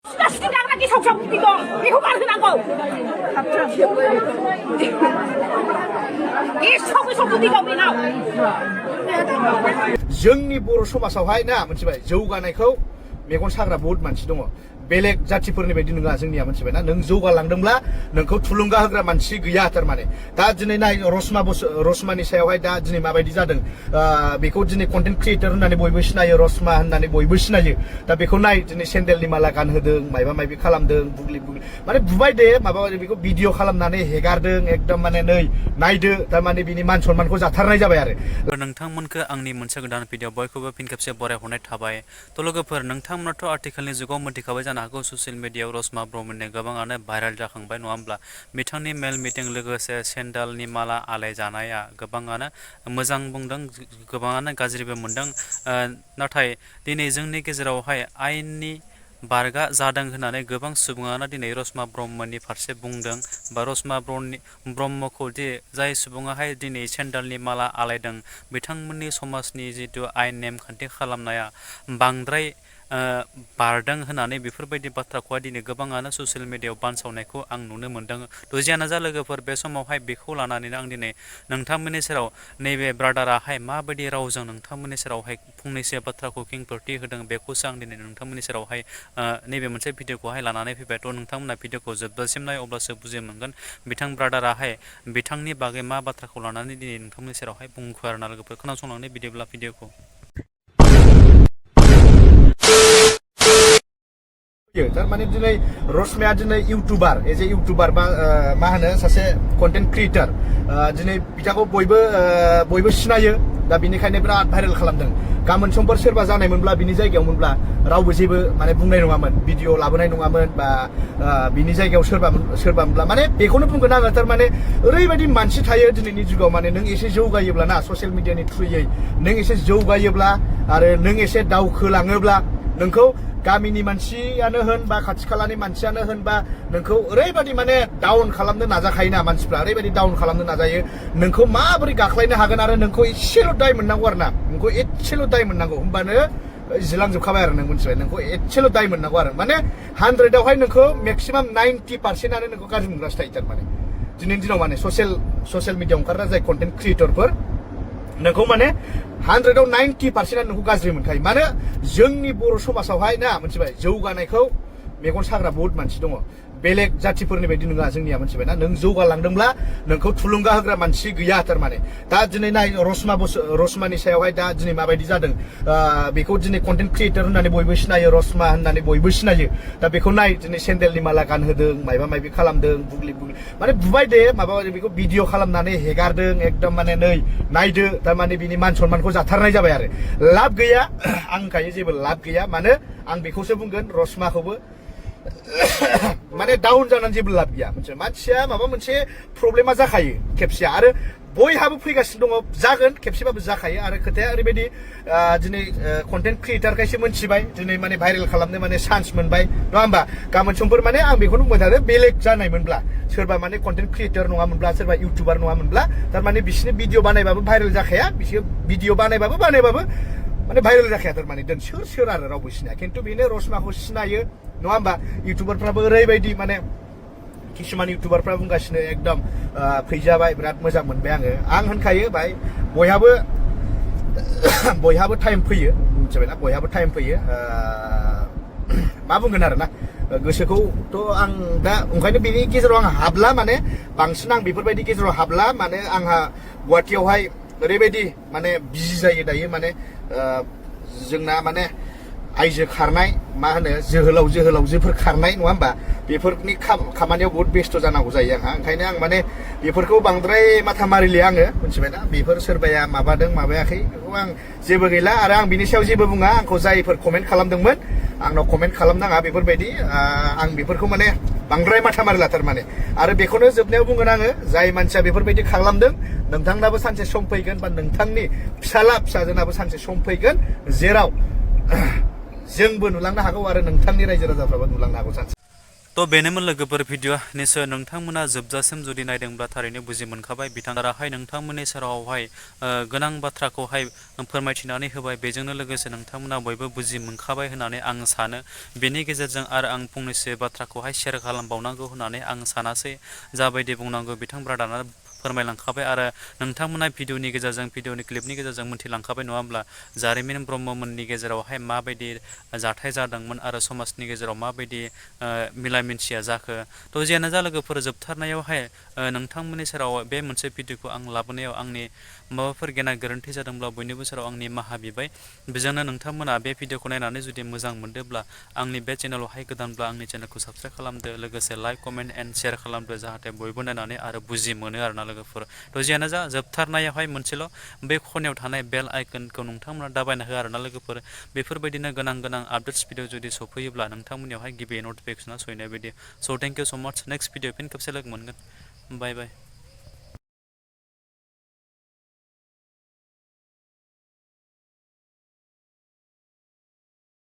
시장 나기 속속 뛰고 이거 말하고 이 속이 속도 뛰고 비나 जोंनि बर' समाजावहाय ना मोनथिबाय जौगानायखौ मेगन साग्रा बहुत मानसि दङ बेलेग जाथिफोरनि बायदि नङा जोंनिया मोनथिबाय ना नों जौगालांदोंब्ला नोंखौ थुलुंगा होग्रा मानसि गैया थारमाने दा दिनै नाय रसमानि सायावहाय दा दिनै माबायदि जादों बेखौ दिनै कन्टेन्ट क्रिएटर होननानै बयबो सिनायो रसमा होननानै बयबो सिनायो दा बेखौ नाय दिनै सेन्देलनि माला गानहोदों मायबा मायबि खालामदों बुग्लि माने बुबाय दे माबा बेखौ भिडिअ खालामनानै हेगारदों एकदम माने नै नायदो थारमाने बिनि मान सन्मानखौ जाथारनाय जाबाय आरो नोंथांमोनखौ आंनि मोनसे गोदान भिडिअ बयखौबो फिन खेबसे बरायहरनाय थाबाय त लोगोफोर नोंथांमोनाथ' आथिखालनि जुगाव मोनथिखाबाय जानो हागौ ससियेल मिडियायाव रसमा ब्रह्मनि गोबाङानो भाइरेल जाखांबाय नङा होमब्ला बिथांनि मेल मिटिं लोगोसे सेन्देलनि माला आलाय जानाया गोबाङानो मोजां बुंदों गोबाङानो गाज्रिबो मोनदों नाथाय दिनै जोंनि गेजेरावहाय आयेननि बारगा जादों होननानै गोबां सुबुङानो दिनै रसमा ब्रह्मनि फारसे बुंदों बा रसमा ब्रह्मखौ दि जाय सुबुङाहाय दिनै सेन्देलनि माला आलायदों बिथांमोननि समाजनि जितु आयेन नेमखान्थि खालामनाया बांद्राय बारदों होननानै बेफोरबायदि बाथ्राखौहाय दिनै गोबाङानो ससियेल मिडियायाव बानसावनायखौ आं नुनो मोन्दों थ' जियानो जा लोगोफोर बे समावहाय बेखौ लानानैनो आं दिनै नोंथांमोननि सेराव नैबे ब्रादाराहाय माबायदि रावजों नोंथांमोननि सेरावहाय फंनैसो बाथ्राखौ खेंफोरथि होदों बेखौसो आं दिनै नोंथांमोननि सेरावहाय नैबे मोनसे भिडिअखौहाय लानानै फैबाय थ' नोंथांमोना भिडिअखौ जोबजासिम नाय अब्लासो बुजि मोनगोन बिथां ब्रादाराहाय बिथांनि बागै मा बाथ्राखौ लानानै दिनै नोंथांमोननि सेरावहाय बुंखो आरोना लोगोफोर खोनासंलांनाय बिदिब्ला भिडिअखौ थारमाने दिनै रसमाया दिनै इउटुबार एज ए इउटुबार बा मा होनो सासे कन्टेन्ट क्रिएटर दिनै बिथांखौ बयबो सिनायो दा बिनिखायनो बिराद भाइरेल खालामदों गाबोन समफोर सोरबा जानायमोनब्ला बिनि जायगायाव मोनब्ला रावबो जेबो माने बुंनाय नङामोन भिडिअ लाबोनाय नङामोन बा बिनि जायगायाव सोरबा मोनब्ला माने बेखौनो बुंगोन आङो थारमाने ओरैबायदि मानसि थायो दिनैनि जुगाव माने नों एसे जौगायोब्ला ना ससियेल मिडियानि थ्रुयै नों एसे जौगायोब्ला आरो नों एसे दावखोलाङोब्ला नोंखौ गामिनि मानसियानो होन बा खाथि खालानि मानसियानो होन बा नोंखौ ओरैबायदि माने डाउन खालामनो नाजाखायोना मानसिफ्रा ओरैबायदि डाउन खालामनो नाजायो नोंखौ माबोरै गाख्लायनो हागोन आरो नोंखौ एसेल' दाय मोननांगौ आरो ना नोंखौ एसेल' दाय मोननांगौ होमबानो जिलांजोबखाबाय आरो नों मिथिबाय नोंखौ एसेल' दाय मोननांगौ आरो माने 100आवहाय नोंखौ मेक्सिमाम 90%आनो नोंखौ गाज्रि मोनग्रासो थायो थारमाने दिनैनि दिनाव माने ससियेल मिडियायाव ओंखारग्रा जाय कन्टेन्ट क्रिएटरफोर नोंखौ माने 100आव 90%आनो नोंखौ गाज्रि मोनखायो मानो जोंनि बर' समाजावहाय ना मोनथिबाय जौगानायखौ मेगन साग्रा बहुत मानसि दङ बेलेग जाथिफोरनि बायदि नङा जोंनिया मोनथिबाय ना नों जौगालांदोंब्ला नोंखौ थुलुंगा होग्रा मानसि गैया थारमाने दा दिनै नाय रसमानि सायावहाय दा दिनै माबायदि जादों बेखौ दिनै कन्टेन्ट क्रिएटर होननानै बयबो सिनायो रसमा होननानै बयबो सिनायो दा बेखौ नाय दिनै सेन्देलनि माला गानहोदों मायबा मायबि खालामदों बुग्लि माने बुबाय दे माबा बेखौ भिडिअ खालामनानै हेगारदों एकदम माने नै नायदो थारमाने बिनि मान सन्मानखौ जाथारनाय जाबाय आरो लाब गैया आं होनखायो जेबो लाब गैया मानो आं बेखौसो बुंगोन रसमाखौबो माने डाउन जानानै जेबो लाब गैया मोनसे मानसिया माबा मोनसे प्रब्लेमा जाखायो खेबसेया आरो बयहाबो फैगासिनो दङ जागोन खेबसेबाबो जाखायो आरो खोथाया ओरैबायदि दिनै कन्टेन्ट क्रिएटरखायसो मोनथिबाय दिनै माने भाइरेल खालामनो माने चान्स मोनबाय नङा होमबा गाबोन समफोर माने आं बेखौनो बुंबाय थादों बेलेग जानायमोनब्ला सोरबा माने कन्टेन्ट क्रिएटर नङामोनब्ला सोरबा इउटुबार नङामोनब्ला थारमाने बिसोरनि भिडिअ बानायबाबो भाइरेल जाखाया बिसोर भिडिअ बानायबाबो माने भाइरेल जाखाया थारमाने दोन सोर आरो रावबो सिनाया खिन्थु बेनो रसमाखौ सिनायो नङा होमबा इउटुबारफ्राबो ओरैबायदि माने किसुमान इउटुबारफ्रा बुंगासिनो एकदम फैजाबाय बिराद मोजां मोनबाय आं होनखायो भाई बयहाबो टाइम फैयो मिथिबायना बयहाबो टाइम फैयो मा बुंगोन आरो ना गोसोखौथ' आं दा ओंखायनो बेनि गेजेराव आं हाबला माने बांसिन आं बेफोरबायदि गेजेराव हाबला माने आंहा गुवाहाटियावहाय ओरैबायदि माने बिजि जायो दायो माने जोंना माने आइजो खारनाय मा होनो जोहोलावजोफोर खारनाय नङा होमबा बेफोरनि खामानियाव बहुत बेस्थ' जानांगौ जायो आंहा ओंखायनो आं माने बेफोरखौ बांद्राय माथा मारिलिया आङो मिथिबायना बेफोर सोरबाया माबादों माबायाखै बेखौ आं जेबो गैला आरो आं बिनि सायाव जेबो बुङा आंखौ जायफोर कमेन्ट खालामदोंमोन आंनाव कमेन्ट खालामनाङा बेफोरबायदि आं बेफोरखौ माने बांद्राय माथा मारिला थारमाने आरो बेखौनो जोबनायाव बुंगोन आङो जाय मानसिया बेफोरबायदि खालामदों नोंथांनाबो सानसे सम फैगोन बा नोंथांनि फिसाजोनाबो सानसे सम फैगोन जेराव जोंबो नुलांनो हागौ आरो नोंथांनि रायजो राजाफ्राबो नुलांनो हागौ सानसे तो बेनोमोन लोगोफोर भिडिअ निसय नोंथांमोना जोबजासिम जुदि नायदोंब्ला थारैनो बुजि मोनखाबाय बिथांमोनाहाय नोंथांमोननि सेरावहाय गोनां बाथ्राखौहाय फोरमायथिनानै होबाय बेजोंनो लोगोसे नोंथांमोना बयबो बुजि मोनखाबाय होननानै आं सानो बेनि गेजेरजों आरो आं फंनैसो बाथ्राखौहाय शेयार खालामबावनांगौ होननानै आं सानासै जाबायदि बुंनांगौ बिथां ब्रादारआ फोरमायलांखाबाय आरो नोंथांमोना भिडिअनि गेजेरजों भिडिअनि क्लिपनि गेजेरजों मोन्थिलांखाबाय नङा होमब्ला जारिमिन ब्रह्ममोननि गेजेरावहाय माबायदि जाथाय जादोंमोन आरो समाजनि गेजेराव माबायदि मिला मिन्सिया जाखो थ' जियानो जा लोगोफोर जोबथारनायावहाय नोंथांमोननि सेराव बे मोनसे भिडिअखौ आं लाबोनायाव आंनि माबाफोर गेना गोरोन्थि जादोंब्ला बयनिबो सेराव आंनि निमाहा बिबाय बेजोंनो नोंथांमोना बे भिडिअखौ नायनानै जुदि मोजां मोनदोंब्ला आंनि बे चेनेलावहाय गोदानब्ला आंनि चेनेलखौ साबस्क्राइब खालामदो लोगोसे लाइक कमेन्ट एन्ड शेयार खालामदो जाहाथे बयबो नायनानै आरो बुजि मोनो आरोना लोगोफोर थ' जियानो जा जोबथारनायावहाय मोनसेल' बे खनायाव थानाय बेल आइकनखौ नोंथांमोना दाबायना हो आरोना लोगोफोर बेफोरबायदिनो गोनां आपडेट्स भिडिअ जुदि सफैयोब्ला नोंथांमोननियावहाय गिबि नटिफिकेसना सहैनाय बायदि स' थेंक इउ स' माच नेक्स्ट भिडिअ फिन खेबसे लोगो मोनगोन बाय बाय